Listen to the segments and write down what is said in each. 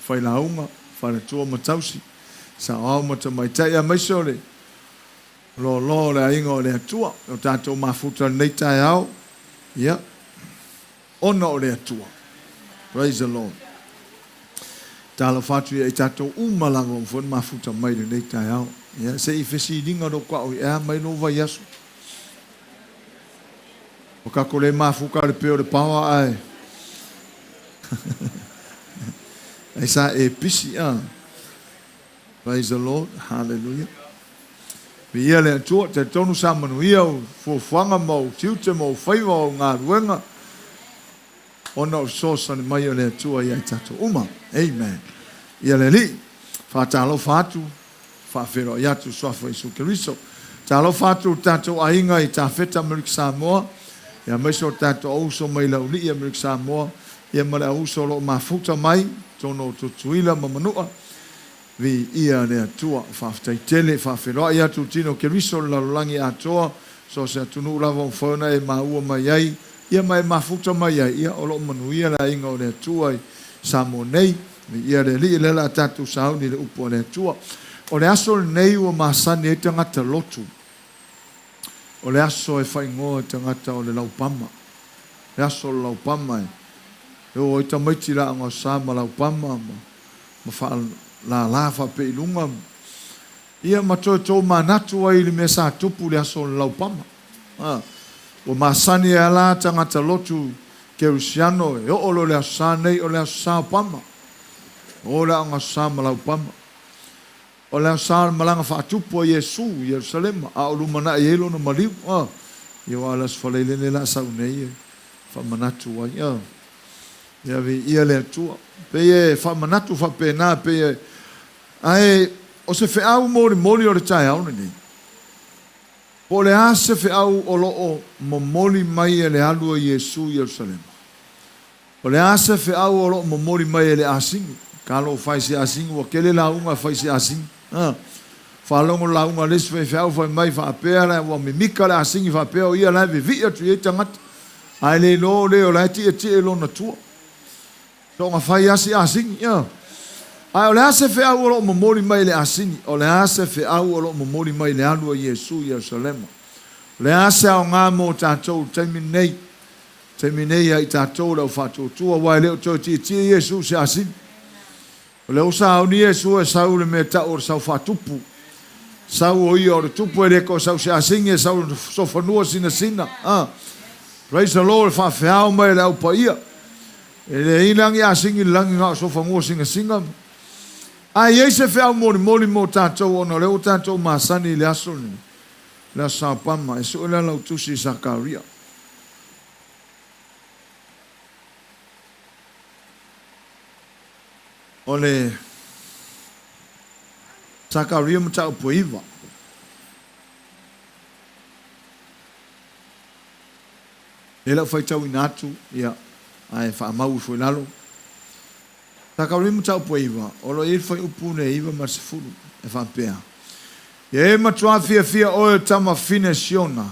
Failauga, Faletua ma Tausi, Saoao ma Tamaitai aemaise o le loaloa o le aiga o le Atua. O tatou mafuta i lenei taeao, ia, ona o le Atua. Praise the Lord. Talofa atu ia i tatou uma lava ua mafai ona mafuta mai i lenei taeao. Ia, se i fesiliga lou ka'o i ea mai lou vaiaso. Ua kako le mafuka le peo le paoa ae ai sa e pisi a. Praise the Lord. Hallelujah. Viia le Atua, talitonu sa manuia ou fuafuaga ma ou tiute ma ou faiva o au galuega ona o le fesoasoani mai o le Atua ia i tatou uma. Amen. Ia le Alii, faatalofa atu, faafeiloai atu i le Suafa o Iesu Keriso. Talofa atu i le tatou aiga i Tafeta Amerika Samoa, ia aemaise o le tatou auuso mai Laulii Amerika Samoa, ia ma le auuso o lo o mafuta mai totonu o Tutuila ma Manua. Viia le Atua. Faafetai tele. Faafeiloai atu i le tino o Keriso i le lalolagi atoa, so o se atunuu lava ua mafai ona e maua mai ai, ia ma e mafuta mai ai, ia o lo o manuia le aiga o le Atua i Samoa nei. Viia le Alii, lea o le a tatou sauni i le upu a le Atua. O le aso lenei ua masani ai tagata lotu. O le aso e faaigoa e tagata o le laupama. Le aso o le laupama e o ai tamaiti i laaga o sa ma laupama ma ma faalala faapea i luga, ia ma toe tomanatu ai i le mea sa tupu i le aso o le laupama. A, ua masani ai lava la tagata lotu kerisiano e oo loa i le Aso Sa nei, o le Aso Sa o Pama. O le Aoga Aso Sa ma Laupama. O le Aso Sa o le malaga faatupu a Iesu i Ierusalema, a o lumanai ai lona maliu. A, ia aua o le Aso Faraile lenei la a sau nei e faamanatu ai. A. Ia viia le Atua. Pei e faamanatu faapena, pei e, ae o se feau molimoli o le taeao lenei. Po o le a se feau o lo o momoli mai e le alu a Iesu i Ierusalema? O le a se feau o lo o momoli mai e le asini? Kalo fai se asini, ua tele lauga e fai se asini. A faalogo lauga a le isi faifeau fai mai faapea la ua mimika le asini faapea o ia la e vivii atu i ai tagata. Ae le iloa o le o la e tietie i lona tua. Soona fai lava si asini, ia. Ae o le a se feau o lo o momoli mai e le asini? O le a se feau o lo o momoli mai e le alu a Iesu i Ierusalema? O le a se aoga mo tatou i le taimi lenei? Taimi nei ia i tatou le au faatuatua, aua e le o toe tietie Iesu i se asini. O lea ua sauni Iesu e sau i le mea tau o le sau faatupu. Sau o ia o le tupu e le toe sau se asini e sau i sofanua sinasina. Ah. Praise the Lord, faafeao mai e le au paia. E leai la ni asini i le lagi na o sofanua sinasina. A i ai se feau molimoli mo tatou ona o lea ua tatou masani i le aso lenei, le Aso Sapama, e sue le ala o tusi i Sakaria. O le Sakaria mataupu e 9. Lea lau faitauina atu, ia, ae faamau ifo i lalo. Sakaria mataupu e 9, o lo o i ai le fuaiupu le 9 ma le 10, e faapea, Ia e matuā fiafia oe o tama fine Siona,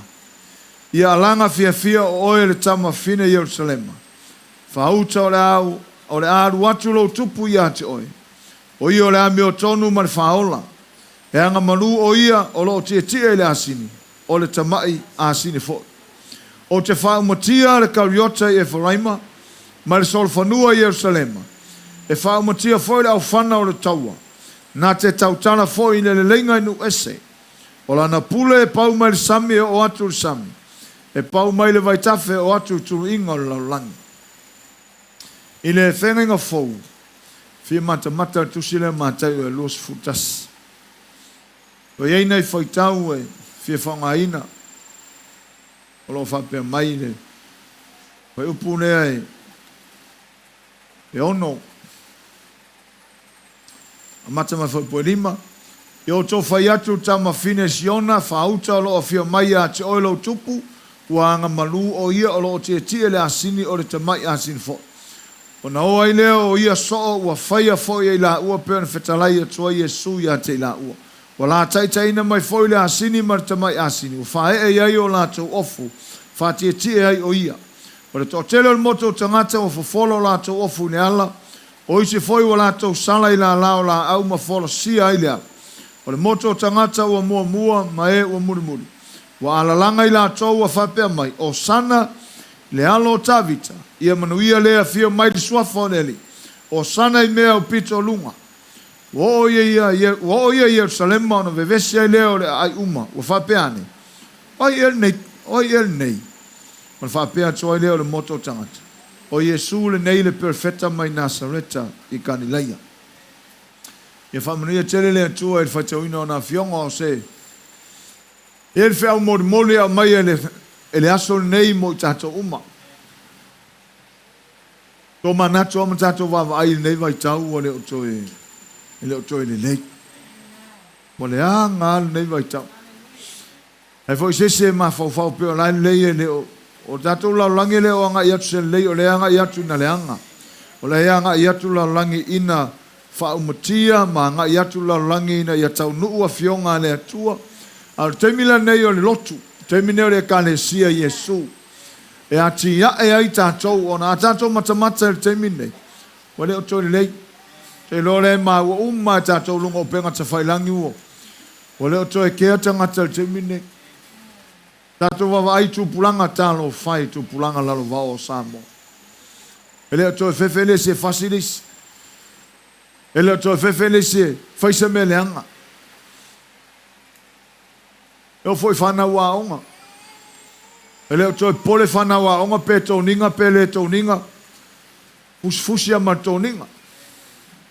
ia alaga fiafia o oe le tama fine Ierusalema, Faauta o le a o le a alu atu lou tupu ia te oe, o ia o le amiotonu ma le faaola, e agamalu o ia o lo o tietie i le asini, o le tamaʻi asini foi. Ou te faaumatia le kariota i Eferaima, ma le solofanua i Ierusalema, e faaumatia foi le aofana o le taua, na te tautala foi i le leleiga i nuu ese. O lana pule e pau mai le sami e oo atu i le sami, E pau mai le vaitafe o atu i tuluiga o le lalolagi. I le feagaiga fou, fia matamata le tusi lea Mataio e 21. Ua i ai nai faitau e fia faaaogaina o lo o faapea mai le fuaiupu lea e 6. Amata mai Falepuelima, Ia outou fai atu tama fine Siona, faauta o lo o afio mai ia te oe lou tupu, ua agamalu o ia o lo o tietie le asini o le tamai asini foi. Ona o ai lea o ia soo ua faia foi e i laua pei ona fetalai atu ai Iesu ia te i laua. Ua lataitaina mai foi le asini ma le tamai asini, ua faaee i ai o latou ofu, faatietie ai o ia. O le toatele o le motu o tagata ua fofola o latou ofu i le ala, O isi foi ua latou sala i lala o laau ma folasia ai le ala. O le motu o tagata ua muamua ma e ua mulimuli. Ua alalaga i latou ua faapea mai, Osana i le Alo o Tavita, ia manuia le afio mai i le suafa o le Alii. Osana i mea aupito o luga. Ua oo ia, ua oo ia i Ierusalema ona vevesi ai lea o le aai uma, ua faapea ane, O ai ea lenei, o ai ea lenei? Ona faapea atu ai lea o le motu o tagata, O Iesu lenei le Perofeta mai Nasareta i Kalilaia. Ia faamanuia tele le Atua i le faitauina o Ana Afioga o se E le feau molimoli e aumai e le, e le aso lenei mo i tatou uma. Tomanatu lava ma tatou vaavaai i lenei vaitau ua le o toe, e le o toe lelei. Ua leaga lava lenei vaitau. Ai foi se isi e mafaufau pei o la e lelei e le o, o le tatou lalolagi e le o agai atu se lelei, o lea e agai atu ina leaga. O lea e agai atu le lalolagi ina faaumatia ma agai atu le lalolagi ina ia taunuu Afioga a le Atua. A o le taimi lenei o le lotu, le taimi lenei o le Ekalesia i Iesu, e atiae ai tatou, ona a tatou matamata i le taimi lenei, ua le o toe lelei. Ou te iloa o lea e maua uma e tatou luga o upega tafailagi ua ua le o toe kea tagata i le taimi lenei. Tatou vaavaai i tupulaga talofa e i tupulaga lalovaoa o Samoa. E le o toe fefe le isi e fasi le isi. E le o toe fefe le isi e fai se mea leaga. E oo foi i fanau aoga. E le o toe popole fanau aoga pe toniga pe le toniga. Fusifusi lava ma le toniga.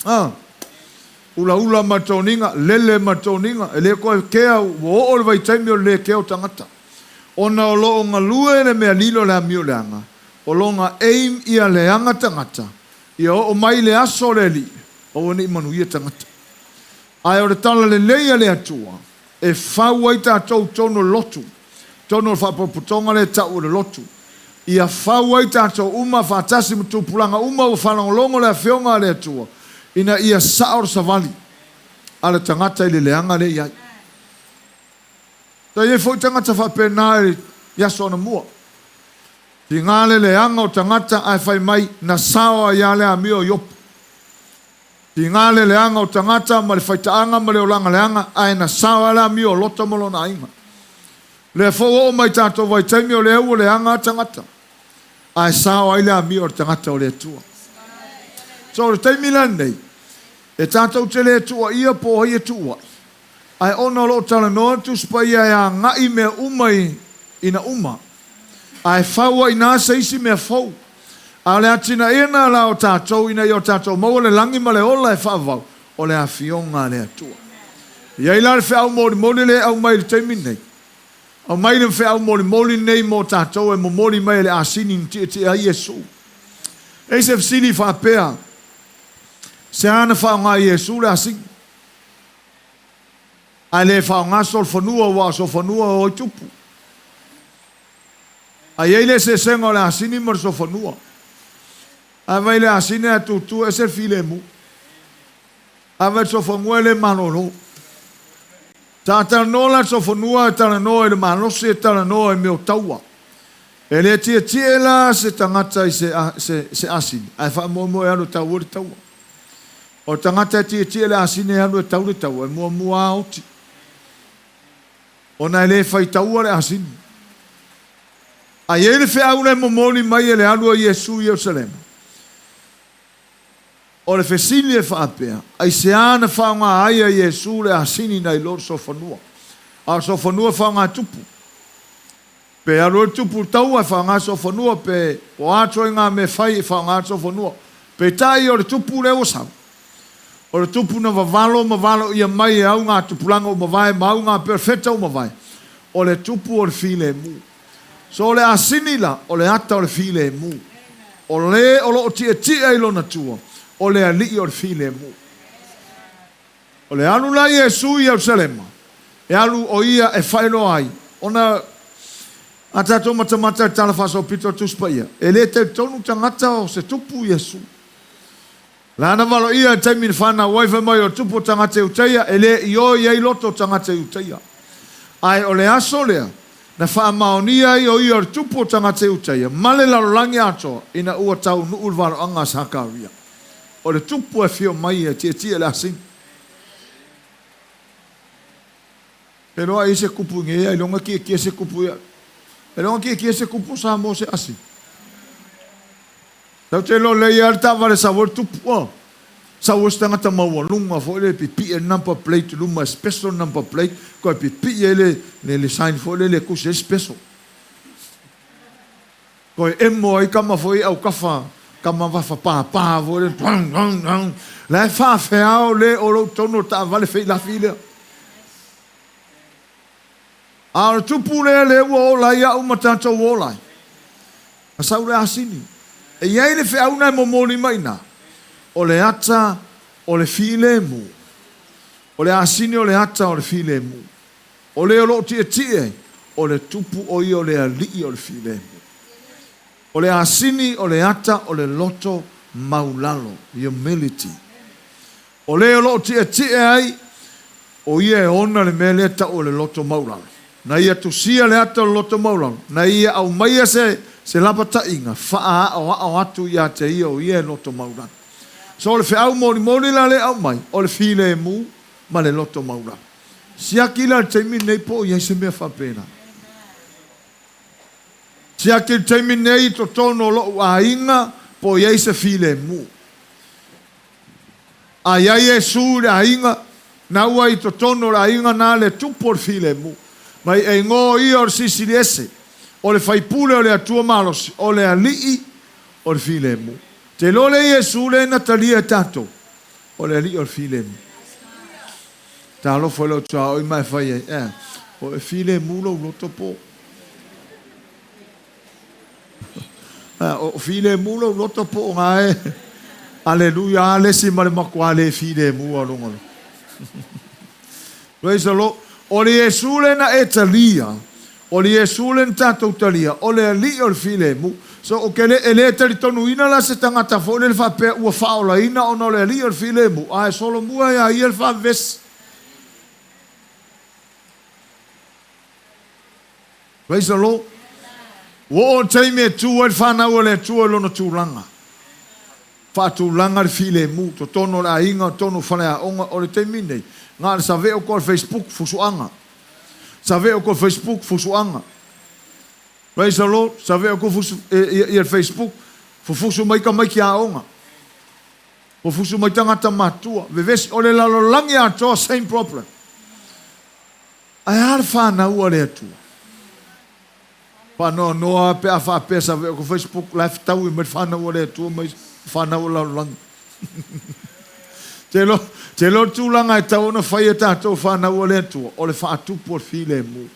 A. Ulaula ma le toniga, lele ma le toniga. E le toe kea, ua oo le vaitaimi o le le kea o tagata. Ona o lo o galue le mea lilo le amio leaga, o lona aim ia leaga tagata, ia oo mai le aso o le Alii, aua ne i manuia tagata. Ae o le tala lelei a le Atua, e fau ai tatou totonu o le lotu, totonu o le faapotopotoga lea e tau o le lotu, ia fau ai tatou uma faatasi ma tupulaga uma ua faalogologo le Afioga a le Atua, ina ia sao le savali a le tagata i le leaga lea e i ai. Sa i ai foi tagata faapena i aso anamua. Tiga le leaga o tagata ae fai mai na sao ai lava le amio a Iopu. Tiga le leaga o tagata ma le faitaaga ma le olaga leaga ae na sao ai le amio o Lota ma lona aiga. Lea foi ua oo mai i tatou vaitaimi o lea ua leaga lava tagata ae sao ai le amio a le tagata o le Atua. So o le taimi la lenei e tatou te le tuuaia po o ai e tuuai ae ona o lo o talanoa le Tusi Paia e agai mea uma i ina uma ae fau ai i ina se isi mea fou. A o le atinaeina la o tatou ina ia o tatou maua le lagi ma le ola e faavavau, o le Afioga a le Atua. E i ai la le feau molimoli lea e aumai i le taimi lenei. Aumai le feau molimoli lenei mo tatou e momoli mai e le asini na tietie ai Iesu. E i ai se fesili faapea, Se a na faaaoga e Iesu le asini? Ae le faaaoga solofanua aua o solofanua o ai tupu. Ae i ai le eseesega o le asini ma le solofanua. A vaai i le asini ae tutu e ese le filemu. A vaai i le solofanua e le malolo. Sa talanoa la le solofanua e talanoa i le malosi e talanoa i mea o taua. E le tietie la se tagata i se, se, se asini ae faamoemoe e alu e tau ai le taua. O le tagata e tietie i le asini e alu e tau le taua, e muamua lava oti. Ona e le fai taua le asini. A i ai le feau lea e momoli mai e le alu a Iesu i Ierusalema, o le fesili e faapea, aisea na faaaoga ai a Iesu le asini nai lo le solofanua? A o le solofanua e faaaoga tupu. Pe alu ai le tupu i le taua e faaaoga solofanua, pe o a ituaiga mea e fai e faaaoga solofanua. Peitai o le tupu lea ua sau, o le tupu na vavalo ma valoia mai e au ngā tupulaga ua mavae ma au ngā perofeta ua mavae, o le tupu o le filemu. So o le asini la, o le ata o le filemu. O le o lo o tietie i lona tua, o le Alii o le filemu. O le alu la Iesu i Ierusalema, e alu o ia e faailoa ai, ona a tatou matamata i le Tala Faasolopito o le Tusi Paia, e le talitonu tagata o se tupu Iesu. Lana valoia i le taimi na fanau ai, fai mai o le tupu o tagata Iutaia, e le i o i ai loto o tagata Iutaia. Ae o le aso lea na faamaonia ai o ia o le tupu o tagata Iutaia ma le lalolagi atoa ina ua taunuu le valoaga a Sakaria. O le tupu e afio mai e tietie le asini. Pelo ai se kupu nge ia ilonga ki ki se kupu ia. Ilonga ki ki se kupu sa mo se asi. Tau te lo le ia le taavale sau ai le tupu a. Sau ai se tagata maualuga foi lele pipii ai le number plate i luma e special number plate toe pipii ai le le sign foi lele e tusi ai special. Toe emo ai tama foi i aukafa tama vafa papa foi lele drang drang drang. La e faafeao le o lou totonu o le taavale feilafi lea. A o le tupu lea lea ua ola ai au ma tatou ola ai. Na sau le asini. E i ai le feauna e momoli mai i ina, o le ata o le filemu. O le asini o le ata o le filemu. O le o lo o tietie ai, o le tupu o ia o le alii o le filemu. O le asini o le ata o le loto maulalo, humility. O le o lo o tietie ai, o ia e ona le mea lea e tau o le loto maulalo. Na ia tusia le ata o le loto maulalo, na ia aumaia se, se lapataiga faaaoao atu ia te ia o ia e loto maulalo. So o le feau molimoli la lea e aumai, o le filemu ma le loto maulalo. Siaki la i le taimi lenei po o i ai se mea faapena. Siaki i le taimi lenei i totonu o lou aiga po o i ai se filemu. A i ai Iesu i le aiga, na ua i totonu o le aiga na le tupu o le filemu. Mai e igoa ia o le Silisili Ese, o le Faipule o le Atua malosi, o le Alii o le filemu. Te iloa le Iesu lea na talia e tatou, o le Alii o le filemu. Talofa i lou tuaoi ma e fai ai, ea, o e filemu lou loto po. O filemu lou loto po o ngā e. Aleluia, a le isi ma le matua le filemu a luga. Praise the Lord. O le Iesu le na e talia, o le Iesu le na tatou talia, o le Alii o le filemu. So, o ke le, e le talitonuina la se tagata foi lele faapea ua faaolaina ona o le Alii o le filemu, a e solomua ia ia le faavevesi. Praise the Lord. Ua oo le taimi e tu ai le fanau a le Atua i lona tulaga. Faatulaga le filemu, totonu o le aiga, totonu o faleaoga, o le taimi nei, na o le saveo koa le Facebook, fusuaga. Saveo koa le Facebook, fusuaga. Praise the Lord, saveo koa fusu, ia, ia le Facebook, fufusu mai tamaiti aoga. Fufusu mai tagata matua, vevesi, o le lalolagi atoa, same problem. Ae a le fanau a le Atua? Faanoanoa pe a faapea sa veo ko Facebook la e fetaui mai le fanau a le Atua mai fanau a le lalolagi. Te iloa, te iloa le tulaga e tatau ona fai e tatou fanau a le Atua, o le faatupu o le filemu.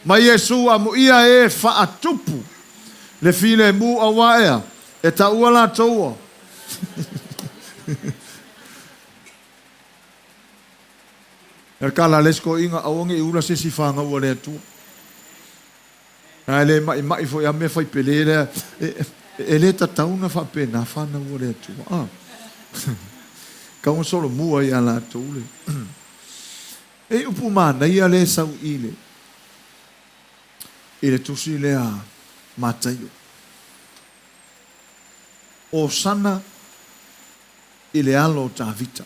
Mai Iesu amuia e faatupu le filemu auā ea, e taua latou a. E kala le isi toeaiina, aua ne i ula se isi fanau a le Atua. Ae le maimai foi a mea fai pele lea, e le tatau ona faapena fanau a le Atua. Ah. Tau ona solomua ia latou le. E upu manaia lea e sau i le i le tusi lea Mataio. Osana i le alo o Tavita.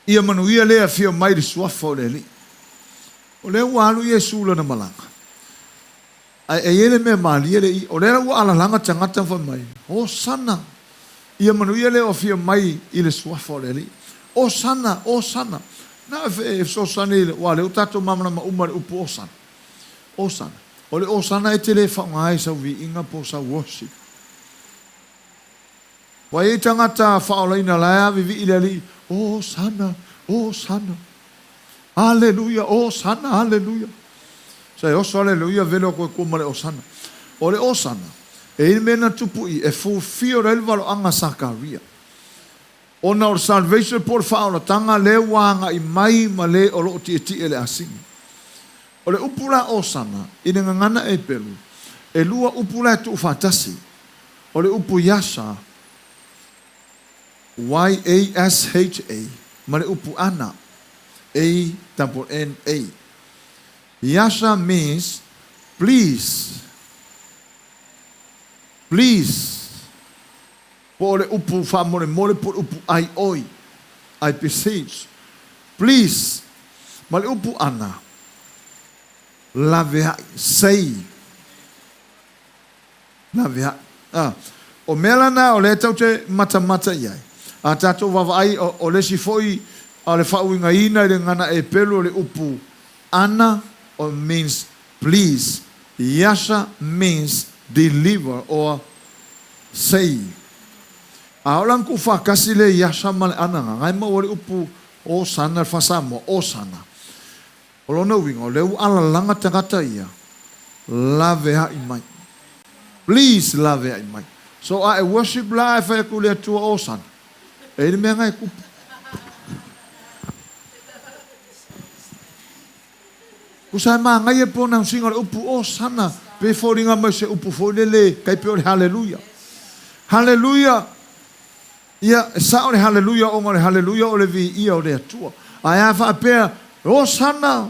Ia manuia le afio mai le suafa o le Alii. O lea ua alu Iesu i lana malaga. Ae e i ai le mea malie le i, o lea ua alalaga tagata ma fai mai, Hosana! Ia manuia le afio mai i le suafa o le Alii. Hosana! Hosana! Na e fesoasoani i le, aua o lea ua tatou malamalama uma i le upu Hosana. Hosana. O le Hosana e te le faaaoga ai i sau viiga po o sau worship. Ua i ai tagata faaolaina la e avivii le Alii, Hosana, Hosana, Aleluia, Hosana, Aleluia. Sa e oso Aleluia velo koe kua ma le Hosana. O le Hosana, e i ai le mea na tupu i, e fulfill ai le valoaga a Sakaria. Ona o le salvation po o le faaolataga lea ua agai mai ma le o lo o tietie le asini. O le upu la Hosana i le gagana Eperu, e lua upu la e tuufaatasi. O le upu Yasha, Y-A-S-H-A, ma le upu Ana, A-N-N-A. Yasha means please, please. Po o le upu faamolemole po o le upu aioi, I beseech, please, ma le upu ana, laveai, save, laveai. A, o mea la na o lea tatou te matamata i ai, a tatou vaavaai, o, o le isi foi o le faauigaina i le gagana Eperu o le upu ana, o means please, yasha means deliver or Sei. A o la na tuufaatasi le iasa ma le anaga, na e maua ai le upu Osana i le faa-Samoa, Osana. O lona uiga, o lea ua alalaga tagata ia, laveai mai. Please laveai mai. So a e worship la ae fai atu i le Atua Osana, e i ai le mea na e tupu. Tusa e manaia le pronouncing o le upu Osana pe foliga mai o se upu foi lele tai pei o le Haleluia. Haleluia! Ia, e sao le Haleluia ona o le Haleluia o le viia o le Atua. Ae a faapea, Osana!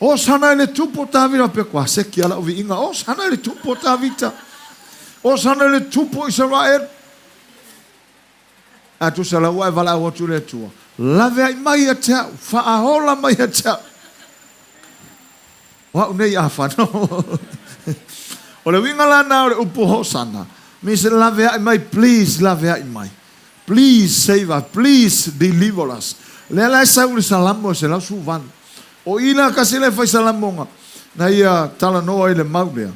Osana i le Tupu o Tavita, faapea, kua seki a lau viiga, Osana i le Tupu o Tavita! Osana i le Tupu o Isaraelu! A tusa la ua e valaau atu i le Atua, laveai mai ia te au, faaola mai ia te au. O au nei a whanau. O le uiga la na o le upu hosana, means laveai mai, please laveai mai. Please save us, please deliver us. Lea la e sau i le Salamo e 118. O i la kasi lea e fai Salamoga, na ia talanoa i le mau lea.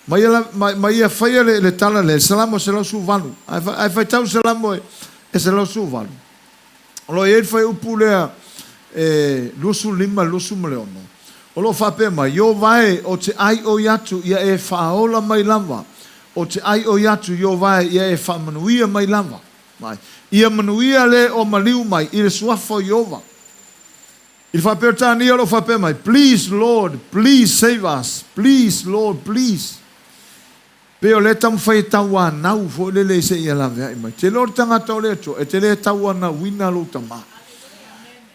Ma ia, ma, ma ia faia le, le tala lea, Salamo 118. Ae, ae faitau Salamo e, e 118. O lo o i ai le fuaiupu lea e 25 26. O lo o faapea mai, Ieova e, o te ʻai ʻoi atu ia e faaola mai lava, o te ʻai ʻoi atu Ieova e ia e faamanuia mai lava. Mai. Ia manuia le o maliu mai i le suafa o Ieova. I le faa-Peretania o lo o faapea mai, Please Lord, please save us, please Lord, please. Pei o lea e taumafai e tauanau foi lele se i laveai mai. Te iloa o le tagata o le Atua, e te le tauanauina lou tama.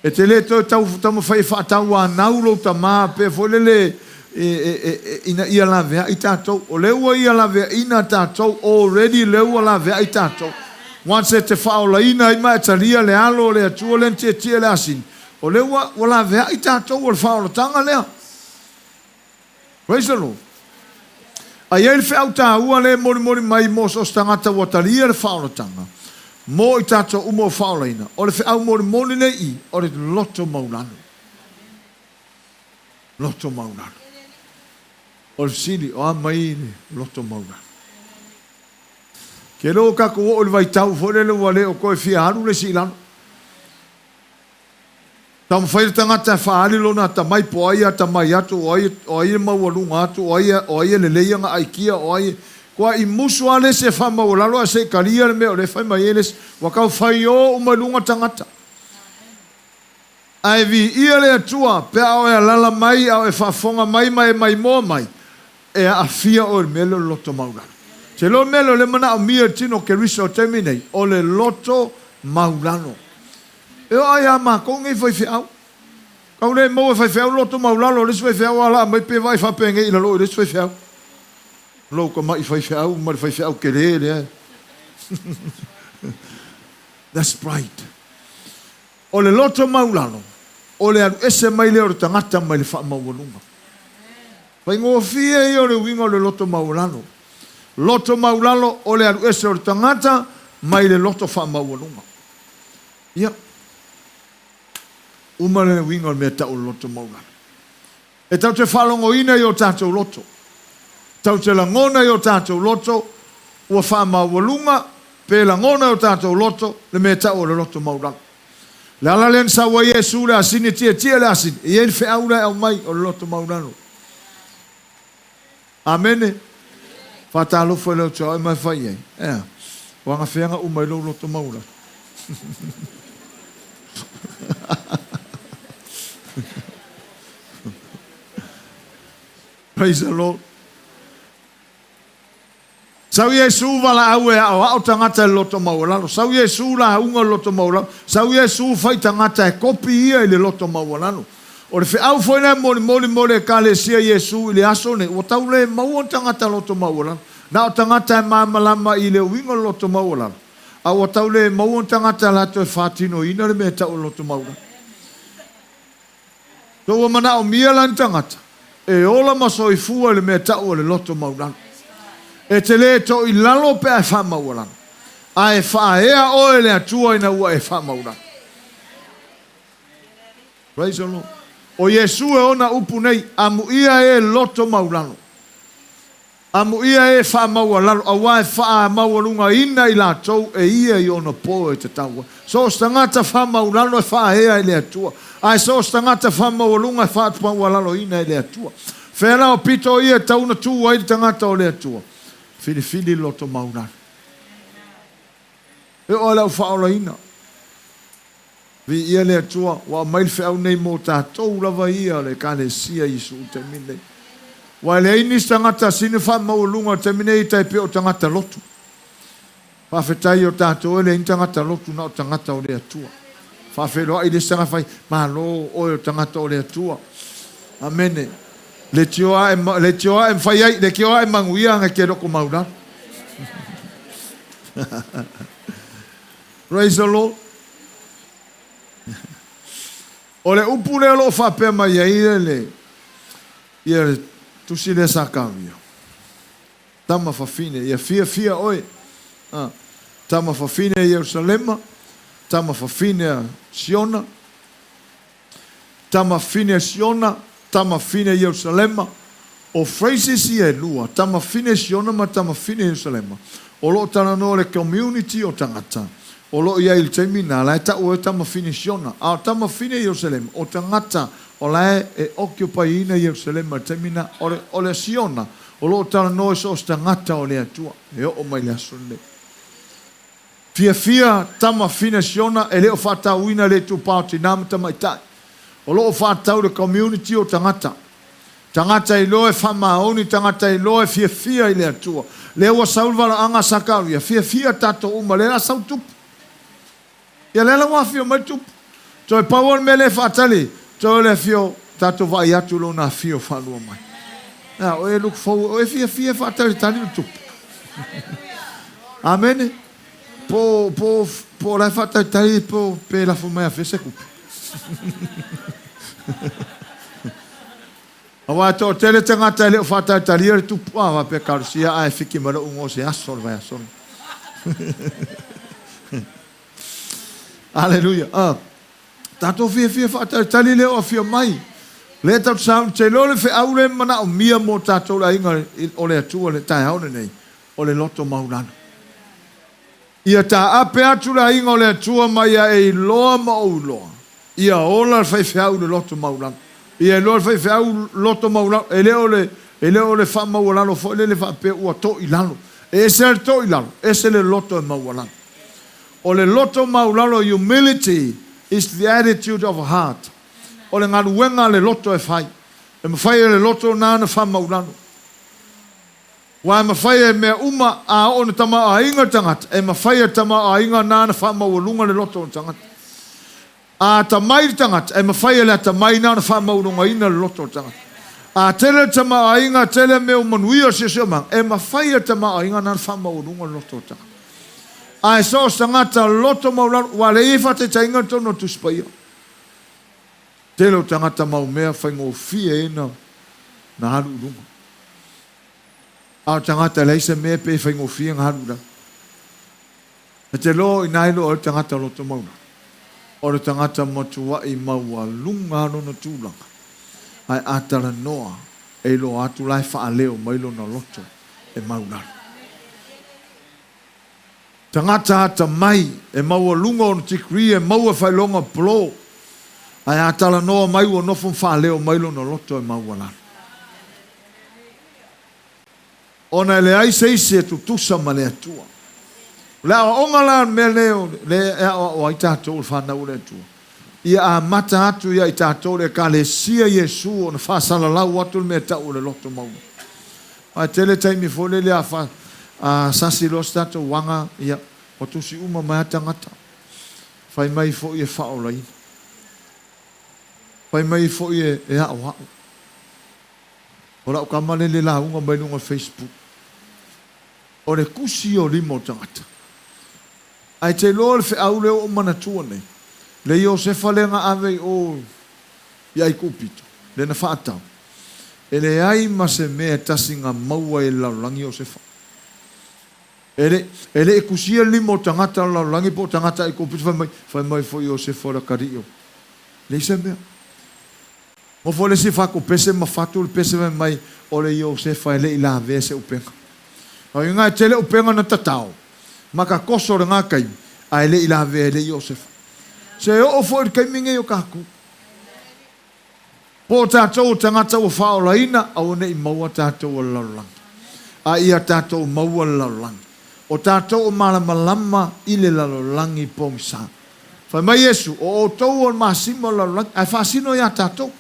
E te le toe tau, taumafai e faatauanau lou tama pea foi lele e, e, e, e, ina ia laveai tatou. O lea ua ia laveaiina tatou, already lea ua laveai tatou. Once e te faaolaina ai ma e talia le alo o le Atua lea na tietie i le asini, o lea ua, ua laveai tatou, o le faaolataga lea. Praise the Lord. A i ai le feau taua lea e molimoli mai mo so o se tagata ua talia le faaolataga, mo i tatou uma ua faaolaina, o le feau molimoli nei i, o le loto maulalo. Loto maulalo. O le fesili, o a mai le loto maulalo? Ke leo tatou oo i le vaitau foi lele ua le o toe fia alu le isi i lalo. Taumafai le tagata e faaali lona atamai po o ai e atamai atu, o ai, o ai e maualuga atu, o ai, o ai e lelei ana aikia, o ai e... Kua i musu lava le isi e faamaualalo ae se i talia le mea o lea e fai mai ai le isi. Ua tau faio uma i luga tagata. Ae viia le Atua pe a o e alala mai a o e faafofoga mai ma e maimoa mai, e aafia oe i le mea lea o le loto maulalo. Te iloa le mea lea o lea e manaomia e le tino o Keriso i le taimi nei, o le loto maulalo. E oo lava ia matou nei faifeau, tau le maua e faifeau le loto maulalo o le isi faifeau a laa mai pe vaai faapenei i lalo i le isi faifeau. Lou tamai faifeau ma le faifeau tele lea. That's pride. O le loto maulalo, o le alu ese mai lea o le tagata mai le faamaualuga. Faigofie ia o le uiga o le loto maualalo. Loto maulalo o le alu ese o le tagata mai le loto faamaualuga. Ia, uma le uiga o le mea tau o le loto maulalo. E tatou te faalogoina i o tatou loto. Tatou te lagona i o tatou loto ua faamaualuga pe lagona i o tatou loto le mea tau o le loto maulalo. Le ala lea na sau ai Iesu le asini e tietie le asini, e i ai le feau la e aumai o le loto maulalo. Amene. Faatalofa i le Atua ma e fai ai. Ea, o agafeaga uma i lou loto maulalo. Praise the Lord. Sau Iesu valaau e aoao tagata i le loto maualalo. Sau Iesu lauga i le loto maualalo. Sau Iesu fai tagata e kopi ia i le loto maualalo. O le feau foi lea e molimoli mo le Ekalesia Iesu i le aso nei, ua tau le maua ni tagata loto maualalo. Na o tagata e malamalama i le uiga o le loto maualalo. A ua tau le maua ni tagata latou e faatinoina le mea e tau o le loto maualalo. So ua manaomia la ni tagata e ola ma soifua i le mea e tau o le loto maualalo. E te le toilalo pe a e faamaualalo, a e faaea oe e le Atua ina ua e faamaualalo. Praise the Lord. O Iesu e ona upu nei, Amuia e loto maulalo. Amuia e faamaualalo, aua e faamaualugaina i latou e ia i ona po e tatau ai. So o se tagata faamaulalo e faaea i le Atua, ae so o se tagata faamaualuga e faamaualaloina e le Atua. Fea la o pito ia e tatau ona tu ai le tagata o le Atua? Filifili le loto maulalo. E oo lava i le au faaolaina. Viia le Atua, ua aumai le feau nei mo tatou lava ia o le Ekalesia Iesu i le taimi lenei. Ua e leai nisi tagata sini faamaualuga i le taimi nei tai pei o tagata lotu. Faafetai o tatou e leai ni tagata lotu na o tagata o le Atua. Faafeiloai i le isi tagata fai, Malo oe o tagata o le Atua. Amene. Le tioa e le tioa e mafai ai, le tioa e manuia anga ke loko maulalo. Praise the Lord. O le upu lea o lo o faapea mai ai le, ia le tusi lea Sakaria. Tama fafine, ia fiafia oe. Ah, tama fafine a Ierusalema, tama fafine a Siona, tama fafine a Siona, tama fafine a Ierusalema. O phrases ia e lua, tama fafine a Siona ma tama fafine a Ierusalema, o lo o talanoa i le community o tagata o lo o i ai i le taimi lena, la e tau ai tama fafine Siona. A o tama fafine a Ierusalema, o tagata o la e occupy ina Ierusalema i le taimi lena. O le, o le Siona, o lo o talanoa i so o se tagata o le Atua e oo mai i le aso lenei. Fiafia tama fine Siona e le o faatauina le itupa o tina ma tamaitai. O lo o faatatau i le community o tagata. Tagata iloa e faamaoni, tagata iloa e fiafia i le Atua. Lea ua sau le valaauga a Sakaria, fiafia tatou uma, lea la sau tupu. Ia lea la ua afio mai tupu. Toe pau o le mea lea e faatali, toe o le afio, tatou vaai atu i lona afio faalua mai. A o e look forward, o e fiafia e faatalitali le tupu. Amene. Po, po, po o la e faatalitali po pe lafo mai afea se tupe. Aua e toatele tagata e le o faataalitalia le tupu a faapea kalosia ae fiki mai lou igoa se aso o le vaiaso lenei. Aleluia. Ah, tatou fiafia faatalitali lea o afio mai. Lea tatou sauni te iloa le feau lea e manaomia mo tatou le aiga o le Atua le taeao lenei, o le loto maulalo. Ia taape atu le aiga o le Atua ma ia e iloa ma ou iloa. Ia ola le faifeau i le loto maualalo. Ia iloa le faifeau loto maualalo, e le o le, e le o le faamaualalo foi lele faapea ua toilalo. E ese le toilalo, ese le loto e maualalo. O le loto maualalo, humility is the attitude of a heart. O le galuega a le loto e fai. E mafai e le loto lena ona faamaualalo. Aua e mafai e mea uma a oo ina tamaoaiga le tagata, e mafai e le tamaoaiga na ona faamaualuga le loto o le tagata. A atamai le tagata, e mafai e le atamai na ona faamaualugaina le loto o le tagata. A tele le tamaoaiga, tele mea ua manuia o le siosiomaga, e mafai e le tamaoaiga na ona faamaualuga le loto o le tagata. Ae so o se tagata loto maualalo, aua o lea e i ai faataitaiga i totonu o le Tusi Paia. Tele o tagata maumea faigofie ai na alu i luga. A o tagata e leai se mea pe faigofie ona alu i lalo. E te loa o i ina e iloa ai le tagata loto maulalo, o le tagata matuai maualuga lona tulaga, ae a talanoa e iloa atu la e faaleo mai lona loto e maulalo. Tagata atamai e maualuga ona degree e maua faailoga polo, ae a talanoa mai ua nofo ma faaleo mai lona loto e maualalo. Ona e leai se isi e tutusa ma le Atua. O le aoaoga la o le mea lea o lea e aoao ai tatou o le fanau a le Atua, ia amata atu ia i tatou le Ekalesia Iesu ona faasalalau atu le mea e tau o le loto maua. Aua e tele taimi foi lele a fa, a sasi loa se tatou aga, ia, ua tusi uma mai lava tagata. Fai mai foi e faaolaina. Fai mai foi e, e aoao. O lau tama lea le lauga mai luga o le Facebook. O le tusi o lima o tagata. Ae te iloa le feau lea ua ou manatua nei, le Iosefa lea na ave i o i Aikupito, lea na faatau, e leai ma se mea e tasi na maua e le lalolagi Iosefa. E le, e le i tusia le lima o tagata o le lalolagi po o tagata Aikupito fai mai, fai mai foi Iosefa o le atalii o. Leai se mea. Nofo le isi fatu pese ma fatu le pese fai mai, o le Iosefa e le i lavea se upega. O iga e tele upega na tatao ma ka toso lena taimi, ae le i lavea e le Iosefa. Se oo foi le taimi nei o tatou. Po o tatou o tagata ua faaolaina, aua ne i maua tatou e le lalolagi, a ia tatou maua le lalolagi. O tatou o malamalama i le lalolagi pogisa. Fai mai Iesu, O outou o le masima o le lalolagi, ae faasino iā tatou.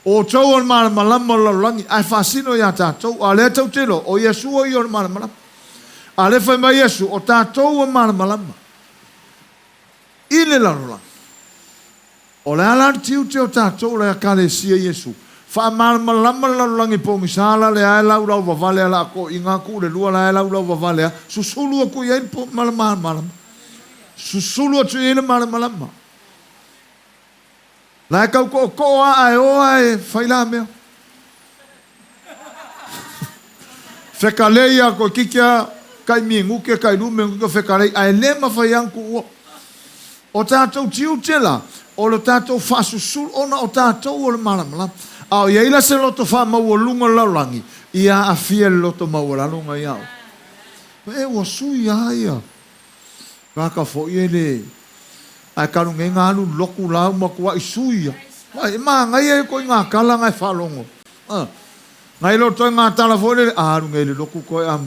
O outou o le malamalama o le lalolagi, ae faasino iā tatou. A o lea tou te iloa, o Iesu o ia o le malamalama. A o lea fai mai Iesu, O tatou o malamalama i le lalolagi. O le a la le tiute o tatou la Ekalesia Iesu? Faamalamalama le lalolagi pogisa la lea e laulau vavale a la toeaiina atu le lua la e laulau vavale a susulu atu i ai le malamalama. Susulu atu i ai le malamalama. La e tau tootoo a ae o a e fai la mea. Fekalei a toeitiiti a tai minute tai lua minute o fekalei ae le mafai a ona tuua. O tatou tiute la, o le tatou faasusulu, ona o tatou o le malamalama. A o i ai la se loto faamaualuga o le lalolagi, ia aafia i le loto maualalo na ia oe. E ua sui lava ia tagata foi e le ae talu nei na alu lotu la ua matuai sui lava. Vaai, e manaia ia ituaiga tala na e faalogo. Nai lo toe ngā tala foi lele, a alu nei le lotu koe a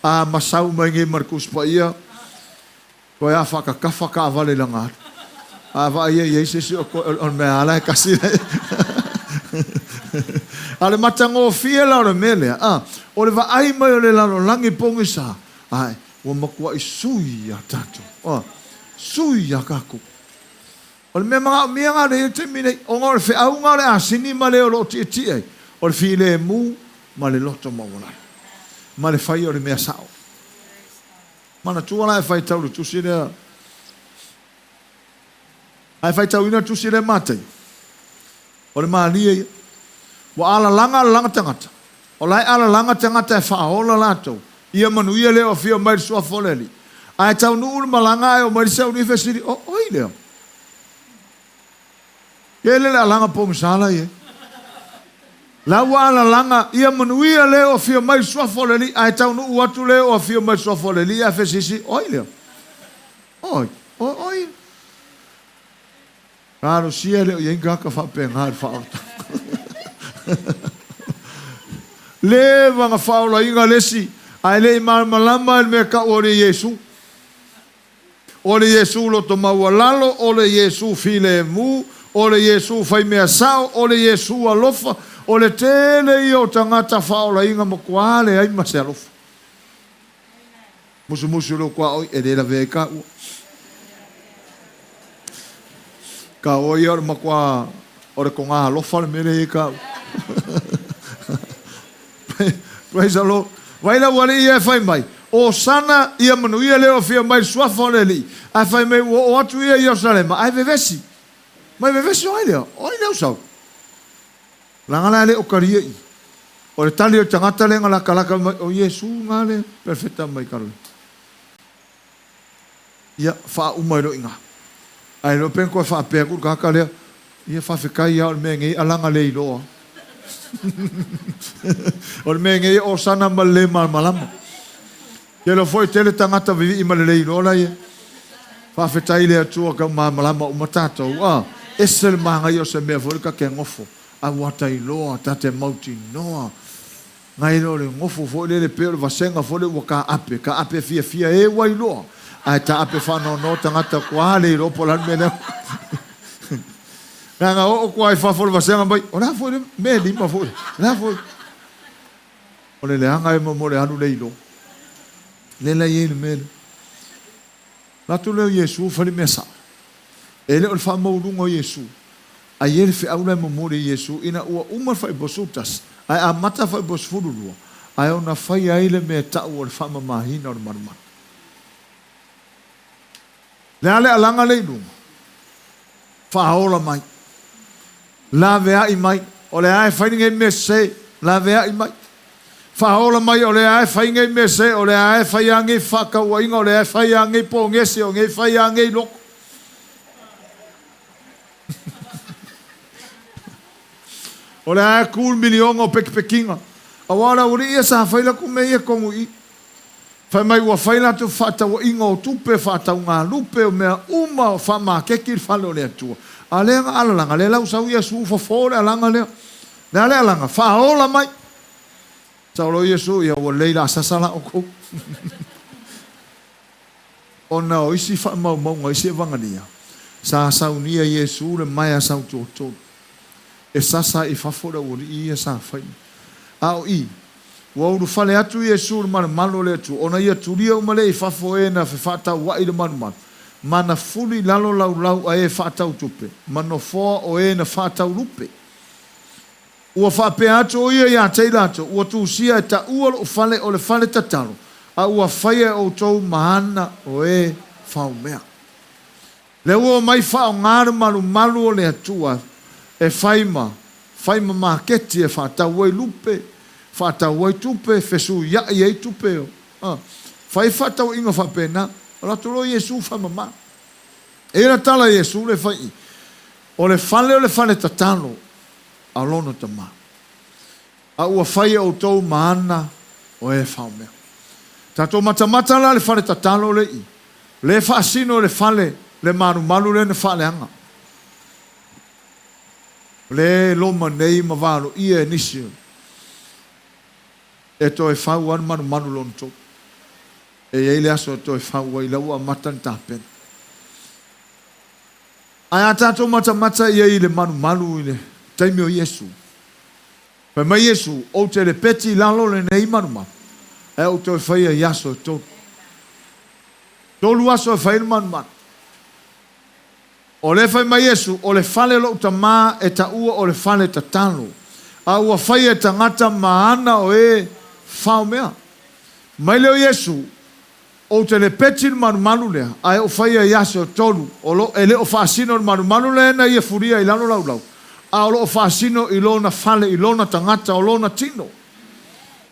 a masau mai nei ma le Tusi Paia, toe a whakakafa taavale i langa atu. A vaai ai i se isi o koe, o le mea ala e kasi le. A le matagofie la o le mea lea, a, o le vaai mai o le lalolagi pogisa, ae, ua matuai sui iā tatou. A, sui iā tatou. O le mea manaomia lena o le taimi nei, ona o le feauga o le asini ma le o lo o tietie ai, o le filemu ma le loto maualalo, ma le fai o le mea sao. Manatua la e faitau le tusi lea, a e faitauina le tusi lea Matei, o le malie ia. Ua alalaga alalaga tagata, o la e alalaga tagata e faaola latou, ia manuia le afio mai le suafa o le Alii. Ae taunuu le malaga ae omai le sauni fesili, o oi lea? Tele le alaga pogisa la i ai. La ua alalaga, ia manuia le o afio mai le suafa o le Alii, ae taunuu atu le o afio mai le suafa o le Alii ae fesisi, oi lea? Oi, oi, oi. Talosia e le o i ai ni tagata faapena i le faaolataga. Leva na faaolaina le isi, ae le i malamalama i le mea tau o le Iesu. O le Iesu loto maualalo, o le Iesu filemu, o le Iesu faimea sao, o le Iesu alofa, o le tele ia o tagata faaolaina matua leai ma se alofa. Musumusu lou tuaoi e le lavea ai taua. Taua ia o le matua o le toga alofa le mea lea i ai taua. Praise the Lord. Vai la ua alii ia e fai mai, Osana ia manuia le afio mai le suafa o le Alii. Ae fai mai ua oo atu ia i Ierusalema ae vevesi. Mai vevesi o ai lea? O ai lea o sau? Leaga la e le o talia i. O le tali o le tagata lea na latalata mai, o Iesu na le perofeta mai Kaloli. Ia, faauma ai loa i ina. Ae le iloa pe na toe faapea atu le tagata lea, Ia, faafetai lava o le mea nei alaga le iloa. O le mea nei o sana ma le le malamalama. Te iloa foi tele tagata vivii ma le le iloa la ia. Faafetai i le Atua tau malamalama uma tatou. A, ese le manaia o se mea foi le ta te nofo. A ua ta iloa, ta te mautinoa. Nai lo le nofo foi lele pei o le vasega foi lele ua taape, taape fiafia e ua iloa, ae taape faanoanoa tagata ua le iloa po o le a le mea lea. Leaga oo atu lava i fafo o le vasega mai, o le a foi le mea lima foi, o le a foi. O le leaga e mo le alu le iloa. Lea la e i ai le mea lea. Alu atu lea o Iesu fai le mea sao. E le o le faamaualuga o Iesu, a i ai le feau la e momoli e Iesu ina ua uma le faaipoa 11, ae amata le faaipoa 12, ae ona faia ai le mea e tau o le faamamaina o le malumalu. Le a le alaga le i luga? Faaola mai. Laveai mai. O le a e fai lenei mea sese. Laveai mai. Faaola mai o le a e fai nei mea sese, o le a e fai a nei fefaatauaiga, o le a e fai a nei pogese, o nei fai a nei loko. O le a e tu le miliona o pekipekiga. Aua o le aualii ia sa fai latou mea ia i totonu i i. Fai mai ua fai latou fefaatauaiga o tupe, faataugalupe, o mea uma, o faamaketi le fale o le Atua. A lea na alalaga, lea la ua sau Iesu fofo le alaga lea. Le a le alaga? Faaola mai. Sau loa Iesu, ia ua lelei la sasa la outou. Ona o isi faamaumauga o isi Evagalia, sa saunia Iesu le maea sautuatolu e sasa ai i fafo le aualii ia sa fai. A o i, ua ulufale atu Iesu i le malumalu o le Atua, ona ia tulia uma lea i fafo e na fefaataua'i i le malumalu, ma na fuli i lalo laulau a e faatau tupe, ma nofoa o e na faatau lupe. Ua faapea atu o ia ia te i latou, Ua tusia e taua lou fale o le fale tatalo, a ua faia e outou ma ana o e faumea. Lea ua omai faaaoga le malumalu o le Atua e fai ma fai ma maketi e faatau ai lupe, faatau ai tupe, fesuiai ai tupe, a fai fefaatauaiga faapena. O latou loa Iesu faamama. E i ai la tala a Iesu lea e fai i, O le fale o le fale tatalo a lona tama, a ua fai e outou ma ana o e faomea. Tatou matamata la le fale tatalo le i, le faasino le fale le malumalu lea na faaleaga. Le loma nei ma valoia e nisi e toe fau a le malumalu lona tolu. E i ai le aso e toe fau ai, la ua amata ona tapena. Ae a tatou matamata i ai i le malumalu i le taimi o Iesu, fai mai Iesu, Ou te lepeti i lalo lenei malumalu, ae ou toe faia i aso e tolu. Tolu aso e fai ai le malumalu. O lea fai mai Iesu, O le fale o lou Tama e taua o le fale tatalo, a ua faia e tagata ma ana o e fao mea. Mai lea o Iesu, Ou te lepeti le malumalu lea, ae ou faia i aso e tolu, o lo, e le o faasino le malumalu lea na ia fulia i lalo laulau, a o lo o faasino i lona fale, i lona tagata, o lona tino.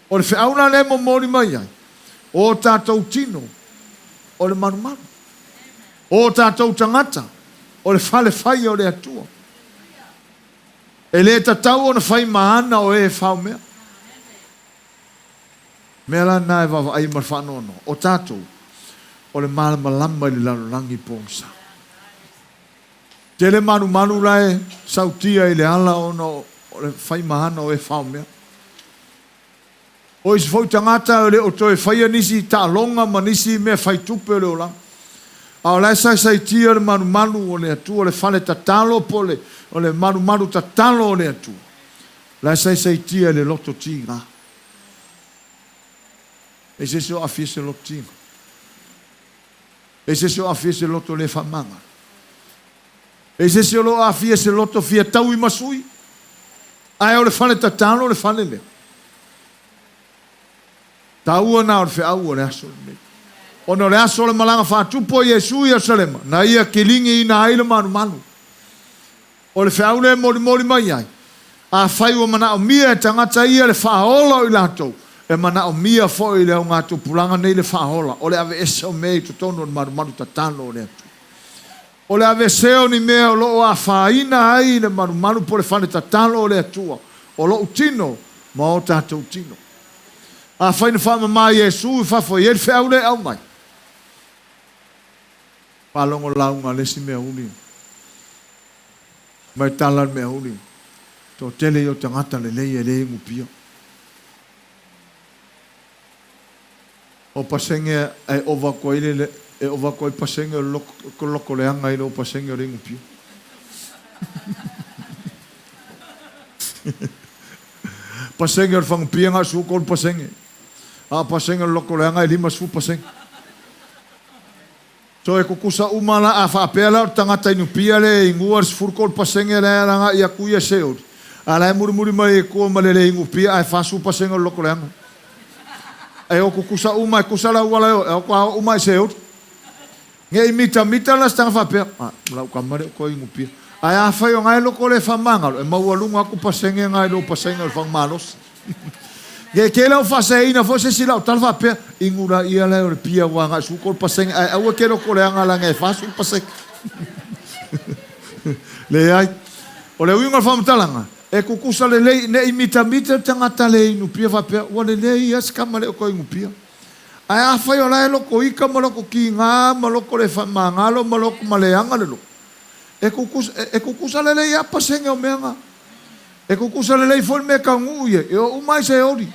O le feau la lea e momoli mai ai, o tatou tino, o le malumalu. O tatou tagata, o le fale faia o le Atua. E le tatau ona fai ma ana o e faomea. Mea la na e vaavaai ma le faanoanoa, o tatou, o le malamalama i le lalolagi pogisa. Tele malumalu la e sautia i le ala ona o le fai ma ana o e faomea. O isi foi tagata e le o toe faia nisi taaloga ma nisi mea fai tupe o le olaga. A o la e saisaitia le malumalu o le Atua, le fale tatalo po o le malumalu tatalo o le Atua. La e saisaitia i le loto tiga. E se isi o aafia i se loto tiga. E se isi o aafia i se loto le faamagalo. E se isi o lo o aafia i se loto fia taui ma sui. Ae o le fale tatalo le fale lea. Taua na o le feau o le aso lenei. Ona o le aso o le malaga faatupu a Iesu i Ierusalema, na ia kiligiina ai le malumalu. O le feau lea e molimoli mai ai, afai ua manaomia e tagata ia le faaola o i latou, e manaomia foi i le augatupulaga nei le faaola, o le aveese o mea i totonu o le malumalu tatalo o le Atua. O le aveesea o ni mea o lo o afaina ai le malumalu po o le fale tatalo o le Atua, o lou tino ma o tatou tino. Afai na faamama Iesu i fafo, e i ai le feau lea e aumai. Faalogo lauga a le isi mea uli. Mai tala le mea uli. Toatele ia o tagata lelei e le inupia. O pasenge e ova atu ai le e ova atu ai pasenge o le loto leaga i lo pasenge o le inupia. Pasenge o le fagupia na o le 13 pasenge. A o pasenge o le loto leaga e 50 pasenge. Toe tutusa uma la, a faapea la o le tagata Inupia lea e inua le 13% lea e alaga i atu ia Seoli, a la e mulimuli mai i tua ma le le Inupia ae 40% o le loto leaga. E o tutusa uma, e tusa le auala e o, e faatoa oo uma i Seoli. Nge i mitamita la se taga faapea, A, o lau tama lea o toe inupia. Ae afai o na e loko le faamagalo, e maualuga atu pasene na i lo pasene o le faamalosi. Nge ke lau faasaeina foi se isi lau tala faapea, inu laia lae o le pia ua agai 13 pasene, ae aua e te loko leaga leaga e 40%. Leai. O le uiga o le faamatalaga, e tutusa lelei ne i mitamita le tagata le inupia faapea, ua lelei lava si tama lea o toe inupia. Ae afai o la e loto ita ma loto tiga ma loto le faamagalo ma loto maleaga le loto, e tutusa, e tutusa lelei lava pasene o mea na. E tutusa lelei foi le mea e taunuu i ai, e oo uma lava i se oli.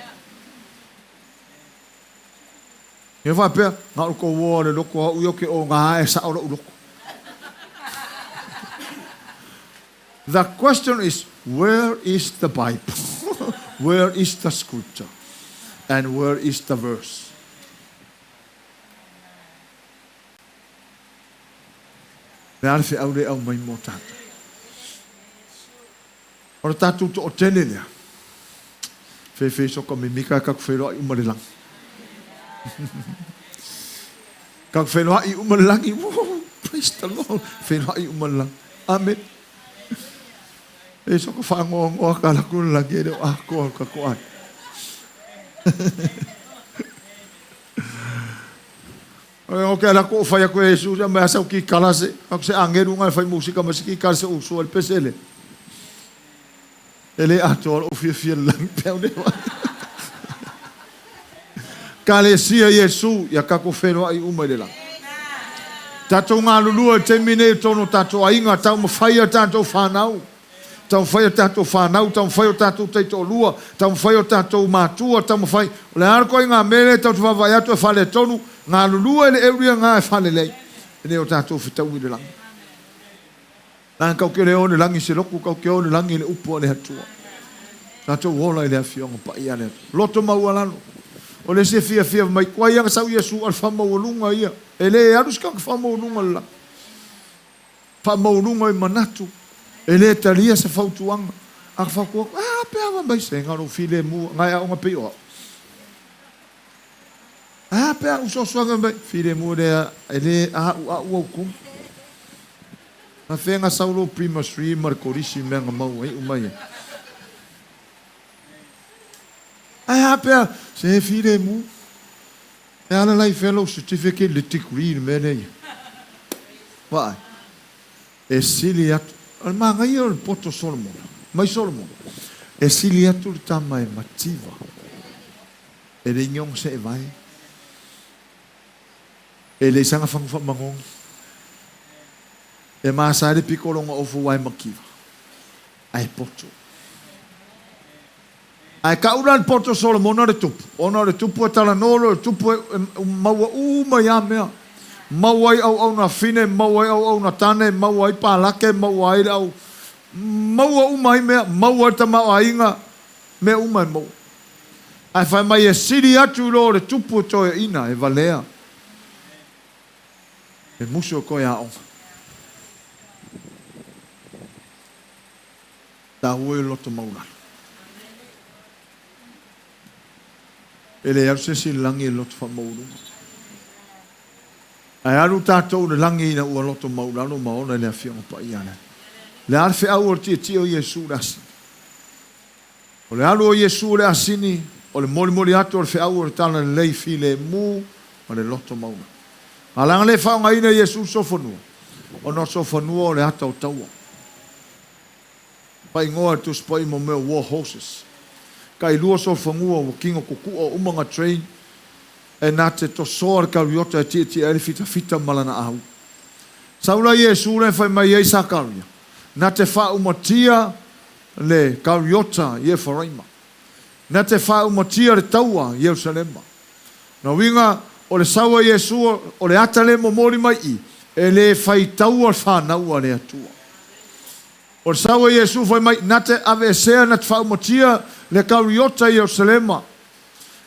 Ia faapea, na o le tou o lava i le loto au ia ou te oga e sao lou loto. The question is, where is the Bible? Where is the scripture? And where is the verse? Le a le feau lea e aumai mo tatou? O le tatou toatele lea, fefe soka mimika e tatou feiloai uma le lagi. Tatou feiloai uma le lagi. Woo, praise the Lord. Feiloai uma le lagi. Amen. E soka whaangoangoa ka laku le lagi e leo atoa ka ko ai. O ke ala ko whai aku e Iesu, ia mea sau ki kala se, aku se angelu ngai whai musika ma se ki kala se usu al pese le. E le atoa o fia fia le langi pe au le wai. Kalesia Iesu, ia kako whenua i uma i le langi. Tatou galulue i le taimi nei i totonu o tatou aiga, taumafai a tatou fanau, taumafai a tatou fanau, taumafai o tatou taitoalua, taumafai o tatou matua, taumafai, o le a le ituaiga mea lea tatou te vaavaai atu e faaletonu, galulue i le area lena e faalelei, e le o tatou fetaui i le lagi. Leaga tatou te le o i le lagi i se lotu, tatou te o i le lagi i le upu a le Atua. Tatou ola i le Afioga Paia a le Atua. Loto maualalo. O le isi e fiafia mai, tuai lava sau Iesu a le faamaualuga ia. E le alu se tagata faamaualuga i le lagi. Faamaualuga i manatu. E le talia se fautuaga. A ka fautua atu, a pe a mai se ga lou filemu, ngai aoga pei o au. A pe a usoasoaga mai, filemu lea, e le a'u a'u au tonu. Na fea na sau lou Prima Sri ma le Kolisi mea na maua iu mai ai. Ae a pea, se filemu. E ala la i fea lou certificate, le degree le mea lea ia. Vaai, e sili atu, o le manaia o le poto Solomona, mai Solomona, e sili atu le tama e mativa, e le igoga se e vae. E leai sana fagu faamanogi. E masa ai le piko o lona ofu aua e mativa, ae poto. Ae kau la le poto o Solomona le tupu, ona o le tupu e talanoa loa, o le tupu e maua uma ia mea. Maua ai auauna fine, maua ai auauna tane, maua ai palake, maua ai le au, maua uma ai mea, maua ai le tamaoaiga, mea uma e maua. Ae fai mai e sili atu i lo o le tupu e toeaina, e valea. E musu e koe aoga. Taua i loto maulalo. E le alu se isi i le lagi e loto faamaualuga. Ae alu tatou i le lagi ina ua loto maulalo ma ola i le Afioga Paia a le Alii. Le a le feau o le tietie o Iesu i le asini? O le alu o Iesu i le asini, o le molimoli atu o le feau o le talalelei filemu ma le loto maulalo. A leaga le faaaogaina e Iesu le sofanua, ona o le sofanua o le ata o taua. Faaigoa e le Tusi Paia mo mea o war horses. Tailua solofanua ua tino tutu'a uma na train e na te tosoa le kariota e tietie ai le fitafita ma lana au. Sau la Iesu lea fai mai ai Sakaria, na te faaumatia le kariota i Efaraima, na te faaumatia le taua i Ierusalema. Na uiga o le sau a Iesu o le ata lea e momoli mai i, e le faitaua le fanau a le Atua. O le sau a Iesu fai mai, na te aveesea, na te faaumatia le kariota i Ierusalema,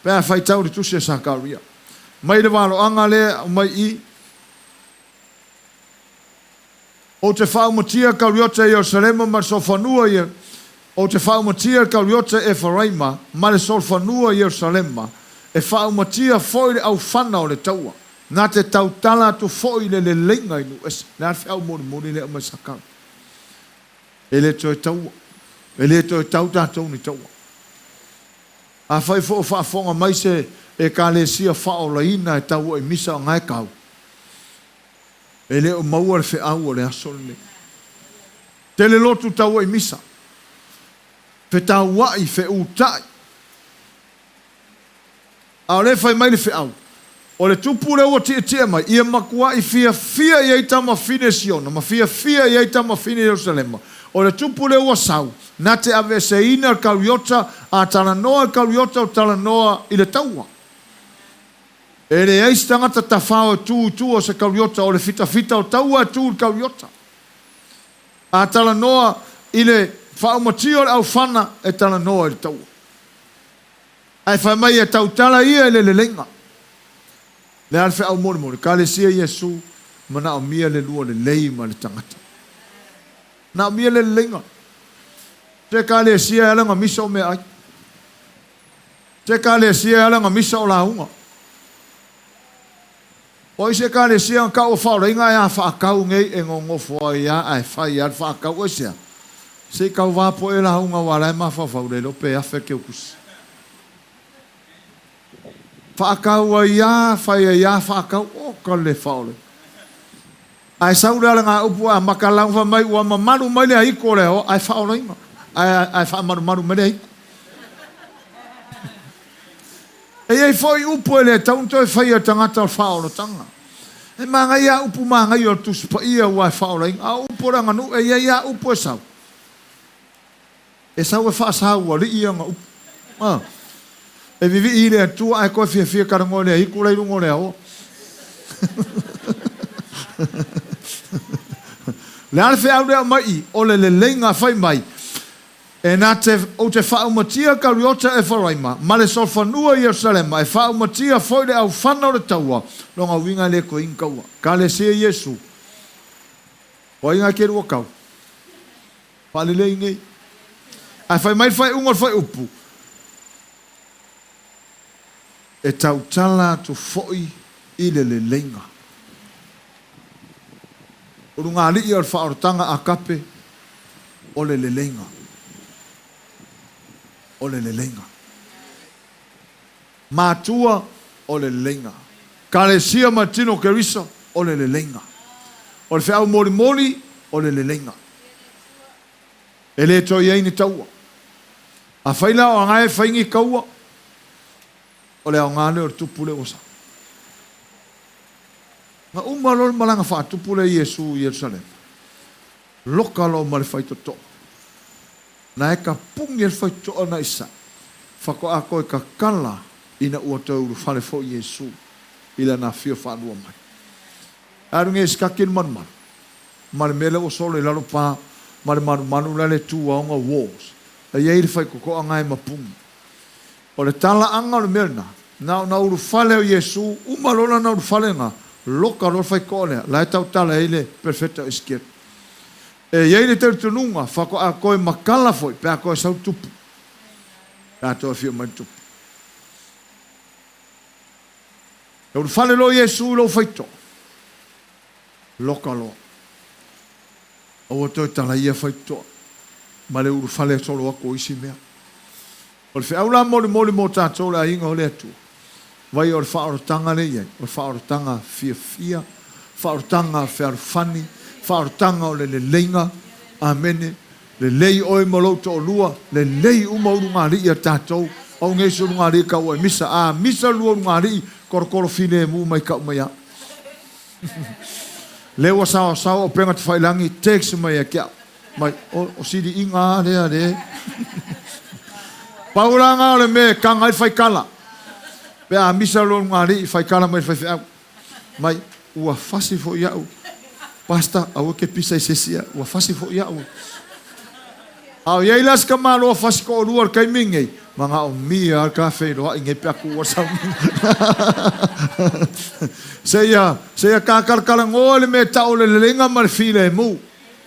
pe a faitau le tusi a Sakaria. Mai le valoaga lea aumai i. Ou te faaumatia kariota i Ierusalema ma le solofanua i Ou te faaumatia le kariota i Efaraima ma le solofanua i Ierusalema, e faaumatia foi le aufana o le taua. Na te tautala atu foi i le leleiga i nuu ese. Le a le feau molimoli lea aumai Sakala? E le toe taua. E le toe tau tatou ni taua. Afai foi o faafofoga mai se Ekalesia faaolaina e taua i misa o Gaekau, e le o maua le feau o le aso lenei. Tele lotu taua i misa, fetauai, feuta'i. A o lea e fai mai le feau, O le tupu lea ua tietie mai, ia matua'i fiafia i ai tamafine Siona, ma fiafia i ai tamafine Ierusalema. O le tupu lea ua sau, na te aveeseina le kariota, a talanoa i le kariota o talanoa i le taua. E leai se tagata tafao e tu i tua o se kariota, o le fitafita o taua e tu i le kariota. A talanoa i le faaumatia o le aufana, e talanoa i le taua. Ae fai mai e tautala ia i le leleiga. Le a le feau molimoli? Ekalesia Iesu manaomia le lua lelei ma le tagata. Manaomia le leleiga. Se Ekalesia e ala ona misa o meaai. Se Ekalesia e ala ona misa o lauga. O ai se Ekalesia na tau o faaolaina ae a faatau nei e nonofo ai a ae fai a le faatau aisea? Se i tau va poe lauga aua la e mafaufau le iloa pe afe le keukusi. Faatau ai a fai ai a faatau oka le faaolaina. Ae sau le alagaupu ae amata lauga fai mai ua mamalu mai le aiko o le aoa ae faaolaina ae faamalumalu mai le aiko. E i ai foi upu e le tatau ona toe faia e le tagata o le faaolataga. E manaia lava upu manaia o le Tusi Paia aua e faaolaina, a o upu o le aganuu, e i ai lava upu e sau, e sau e faasaualii ana upu. A, e vivii i le Atua ae toe fiafia talanoa i le aitu la i luga o le aoa. O le a le feau lea aumai i i? O le leleiga fai mai. E na te, ou te faaumatia Kariota Efaraima, ma le solofanua i Ierusalema, e faaumatia foi le aufana o le taua, lona uiga e le toe ina taua. Kalesia Iesu. O ai na kelu o kau? Faalelei nei. Ae fai mai le faaiuga o le fuaiupu, E tautala atu foi i le leleiga. O luga-alii o le faaolataga agape o le leleiga. O le leleiga. Matua o le leleiga. Kalesia ma tino Keriso o le leleiga. O le feau molimoli o le leleiga. E le toe i ai ni taua. Afai la o aga e fai ni taua, o le aoga lea o le tupu lea ua sau. Na uma loa le malaga faatupu lea a Iesu i Ierusalema, loka loa ma le faitotoa. Na e tapuni e le faitotoa na i sae, faatoa toe tatala ina ua toe ulufale foi Iesu i lana afio faalua mai. Alu nei e sikaki le malumalu, ma le mea lea ua solo i lalo pa ma le malumalu la le tu aoga walls. E i ai le faitotoa na e mapuni. O le talaaga o le mea lena, na ona ulufale o Iesu, uma loa lana ulufalega, loka loa le faitotoa lea, la e tautala ai le Perofeta o Esekiele. E i ai le talitonuga, faatoa toe matala foi pe a toe sau tupu, pe a toe afio mai le tupu. E ulufale loa Iesu i lou faitotoa, loka loa. Aua toe talaia faitotoa ma le ulufale solo atu o isi mea. O le feau la molimoli mo tatou le aiga o le Atua, vai o le faaolataga lea e i ai, o le faaolataga fiafia, faaolataga fealofani, faaolataga o le leleiga. Amene. Lelei oe ma lou toalua, lelei uma ulugalii a tatou. Au nei se ulugalii tau ai misa. A misa lua ulugalii, tolotolo filemu mai tau mai au. Lea ua saosaoa upega tafailagi, text mai ia te au. Mai, o, o siliiga a lea le. Pau la nga o le mea e kaga ai le faikala. Pe a misa lua ulugalii, faikala mai le faifeau. Mai, ua fasi foi au. Pastor, aua ke pisa i se isi a, ua fasi foi au. A o i ai la se tamaloa fasi toalua i le taimi lenei, manaomia lava le ta feiloai nei pe a tuua le sauniga. Seia, seia ta talatalanoa i le mea e tau o le leleiga ma le filemu.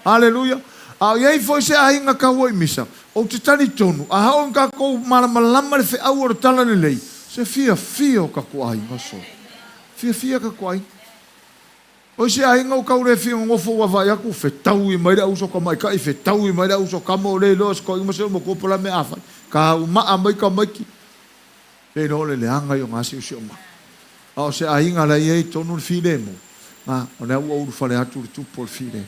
Aleluia! A o i ai foi se aiga taua i misa, ou te talitonu, a oo ina tatou malamalama i le feau o le Talalelei, se fiafia o tatou aiga solo. Fiafia tatou aiga. O isi aiga ua tau le fia nonofo ua vaai atu fetaui mai le auso tamaitai, fetaui mai le auso tama ua le iloa se toeaina ma se matua po o le a mea a fai. Taumaa mai tamaiti, se iloa o le leaga ia o na siosiomaga. A o se aiga la e i ai tonu le filemu, na, o lea ua ulufale atu le Tupu o le filemu.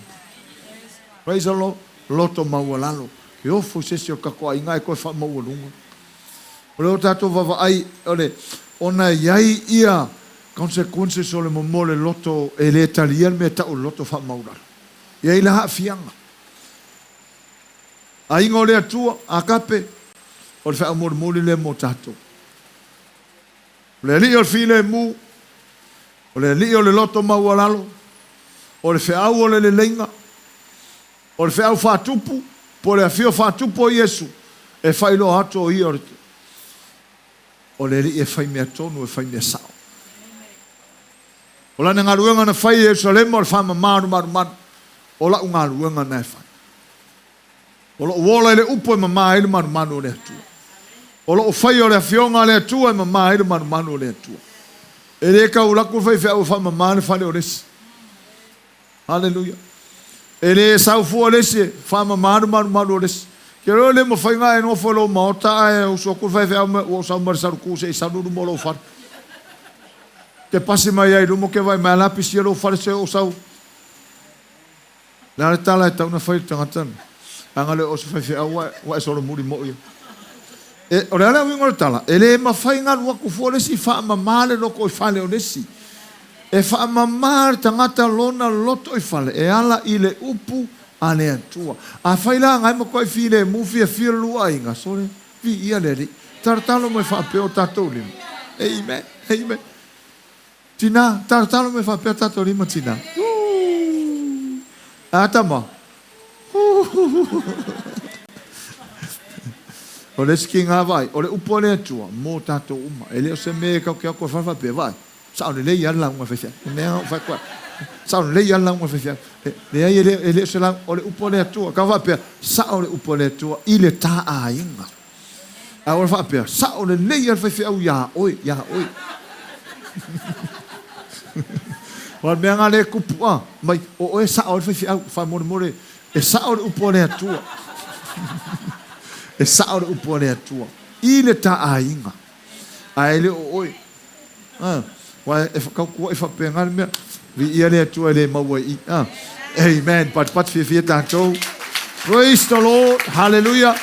Praise the Lord. Loto maualalo, e ofo i se isi o tatou aiga ae toe faamaualuga. O lea ua tatou vaavaai, o le, ona e i ai ia consequences o le momoa o le loto e le talia le mea e tau o le loto faamaulalo. E i ai la aafiaga. Aiga o le Atua, Agape, o le feau molimoli lea mo tatou. O le Alii o le filemu, o le Alii o le loto maualalo, o le feau o le leleiga, o le feau faatupu, po o le afio faatupu o Iesu, e faailoa atu o Ia o le Alii e fai mea tonu, e fai mea sao. O Lana galuega na fai i Ierusalema o le faamama o le malumalu, o lau galuega na e fai. O lou ola i le upu e mama ai le malumalu o le Atua. O lou faia o le Afioga a le Atua e mama ai le malumalu o le Atua. E le tau alu atu le faifeau e faamama le fale o le isi. Haleluia. E le sau fua le isi e faamama le malumalu o le isi. Ke loa le mafai ona e nofo i lou maota ae usu atu le faifeau mai ua ou sau mai le salutu se i salu luma o lou fale. Ke pasi mai ai i luma ke vaai mai a la pisia lou fale se ou sau. Le a le tala e tau na fai i le tagata lena? Leaga le o se faifeau ua e solomuli moi ai. E, o le a le uiga o le tala? E le mafai ona alu atu fua le isi faamama le lotoifale o le isi. E faamama le tagata lona lotoifale e ala i le upu a le Atua. Afai la na e matuai filemu fiafia le lua aiga, sole, viia le Alii. Talotalo mai faapea o tatou lima. Amen. Amen. Tina, talotalo mai faapea tatou lima tina. Huu. A tama. Huu. O le isi kiga vaai, o le upu a le Atua mo tatou uma. E le o se mea e tatou te o atu e fai faapea, vaai, sao lelei lava le lauga a le faifeau. O le mea lena ua fai atu ai. Sao lelei lava le lauga a le faifeau. Leai, e le, e le o se lauga, o le upu a le Atua. Tau faapea, sao le upu a le Atua i le ta aiga. A ua faapea, sao lelei lava le faifeau iā oe, iā oe. Aua o le mea lena lea e tupu a, mai, o oe e sao ai le faifeau, faamolemole, e sao le upu a le Atua. E sao le upu a le Atua i le ta aiga, ae le o oe. A, aua e tautua'i faapena le mea. Viia le Atua e le maua i i. A, amen. Patipati fiafia tatou. Praise the Lord. Hallelujah.